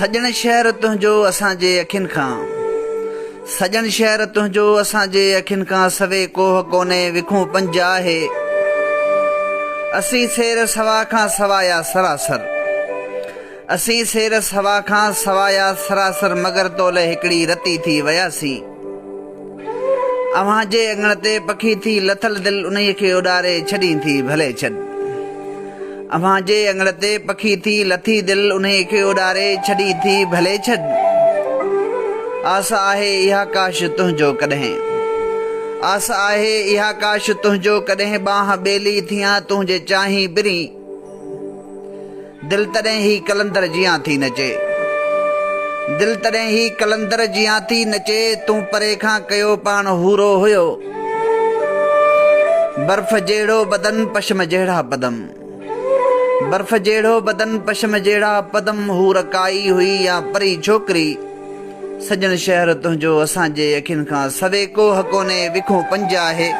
سڄڻ شهر تنهنجو اسان جي اکين کان سڄڻ شهر تنهنجو اسان جي اکين کان سوي ڪوهه ڪونهي وکون پنج آهي اسين سير سوا کان سوايا سراسر اسين سير سوا کان سوايا سراسر مگر تولئه هڪڙي رتي ٿي وياسين. اوهان جي اڱڻ تي پکي ٿي لٿل دل انهيء کي اڏاري ڇڏين ٿي ڀلي ڇڏ. اوهان جي اڱڻ تي پکي ٿي لٿي دل انهيء کي اڏاري ڇڏين ٿي ڀلي ڇڏ. آس آهي اها ڪاش تنهنجو ڪڏهن. آس آهي اها ڪاش تنهنجو ڪڏهن ٻانهن ٻيلي ٿيان تنهنجي چاهين پرين. دل تڏهن هي قلندر جيان ٿي نچي. دل تڏهن هي قلندر جيان ٿي نچي تون پري کان ڪيو پاڻ حورو هيو. برف جهڙو بدن پشم جهڙا پدم. برف جهڙو بدن پشم جهڙا پدم حور ڪائي هئي يا پري ڇوڪري. سڄڻ شهر تنهنجو اسان جي اکين کان سوي ڪوهه ڪونهي وکون پنج آهي.